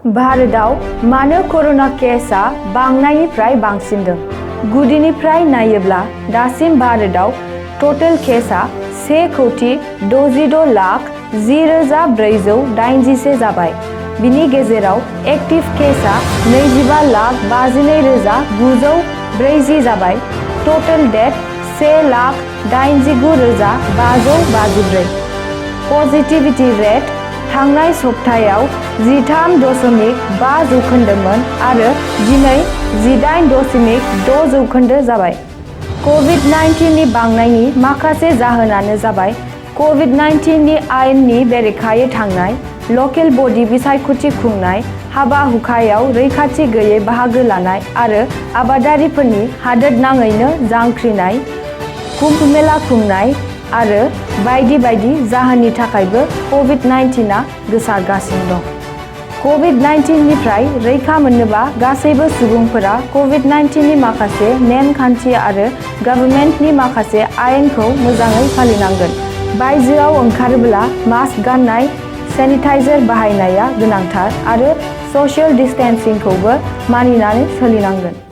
भारतआव मानो करोना केसआ बांनायनिफ्राय बांसिनदों? गुदिनिफ्राय नायोब्ला दासिम भारतआव टोटेल केसआ 1,66,10,480 जाबाय। बिनि गेजेराव एक्टिव केसआ 25,52,940 जाबाय। Total death 1,89,554। पजिटिविटी रेट थांनाय सप्तायाव 13.5% आरो दिनै 18.6% जाबाय। कोविड-19 नि बांनायनि माखासे जाहोनानो जाबाय कोविड-19 आयेननि बेरेखायै थांनाय, लकेल बडी बिसायख'थि खुंनाय, हाबा-हुखायाव रैखाथि गैयै बाहागो लानाय आरो आबादारिफोरनि हादोरनाङैनो जांख्रिनाय, कुम्भ मेला खुंनाय आरो बायदि बायदि जाहोननि थाखायबो कोविड-19 आ गोसारगासिनो दं। कोविड-19 निफ्राय रैखा मोननोबा गासैबो सुबुंफोरा कोविड-19 नि माखासे नेम-खान्थि आरो गभर्नमेन्टनि माखासे आयेनखौ मोजाङै फालिनांगोन। बायजोआव ओंखारोब्ला मास्क गाननाय, सेनिटाइजार बाहायनाया गोनांथार आरो स'शियेल डिस्टेन्सिंखौबो मानिनानै सोलिनांगोन।